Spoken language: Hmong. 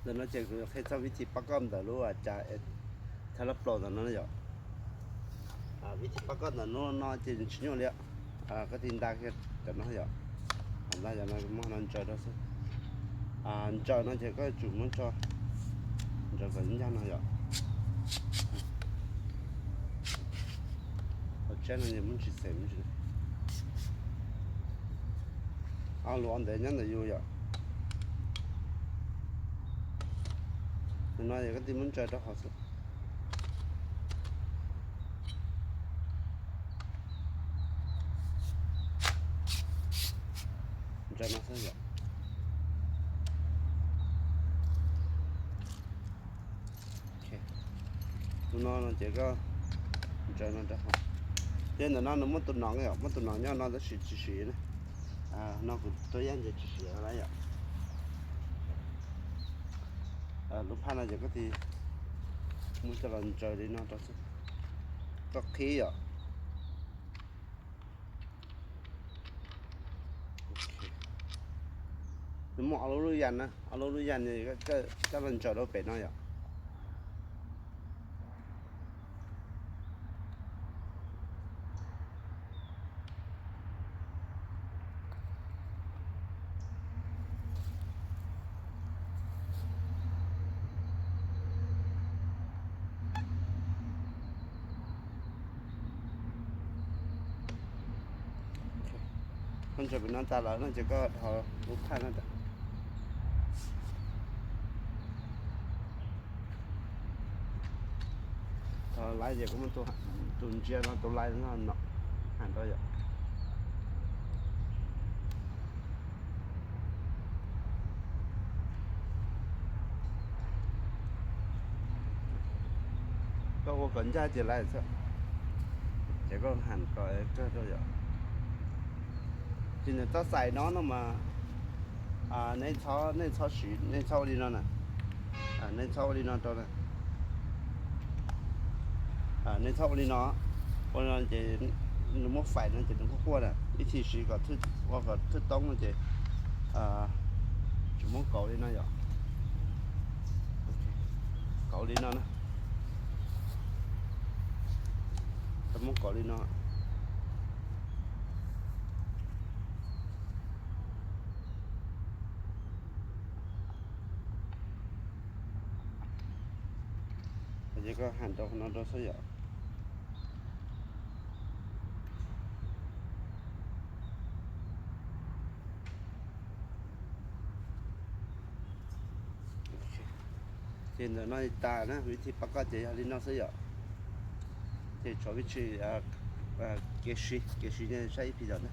Ntawm no ces kuv qhia txog vib thib pab koj ntawm lub cas thab lab plaus ntawm no yom. Vib thib pab koj ntawm no ces tsis nyuaj li, koj tig nta kiag cov no yom. Nta cov no muab no ntsaws rau xwb. Ntsaws no ces koj yuav tsum muab tso ntsaws kom ncaj no yom. Hauv tsheb no ces muab tsis xeem, ob lub ntev nyob ntawm yus yom. Tus no ces koj tig muab ntsaws rau hauv xwb. Ntsaws no xwb yom. Tus no no ces koj ntsaws no rau hauv. Ces ntawm no nws muaj tus no yom, muaj tus no nyob no tab sis tsis siv na. No kuv tua yaj ntses tsis siv lawm yom. Lub phaj no ces koj tig muab coj los ntsaws li no rau xwb, koj qhib yom. Nws muaj ob lub lub yas na, ob lub lub yas no coj los ntsaws rau pem no yom. Koj ntsaws pem no tas lawm no ces koj dhos lub phaj no tas. Thaum laiv ces koj muab tus ntsia no, tus laiv no no, heev rau yom. Koj ua kom ncaj ces laiv xwb, ces koj heev kom kawg rau yom. Ces nws txoj xais no no mas nej txhob, nej txhob siv, nej txhob ua li no na. Nej txhob ua li no rau na. Nej txhob ua li no, ua li no ces nws muab fais no ces nws quaj quaj na. Ib thim siv kom ua kom thwj toob no ces tsis muab kauv li no yom. Kauv li no na. Tau muab kauv li no. Ces koj heev rau qhov no rau xwb yom. Ces ntawm no tas na, vib thib pab koj ces yog li no xwb yom. Ces tshuav vib thib kev siv, kev siv saib ib phim yom na.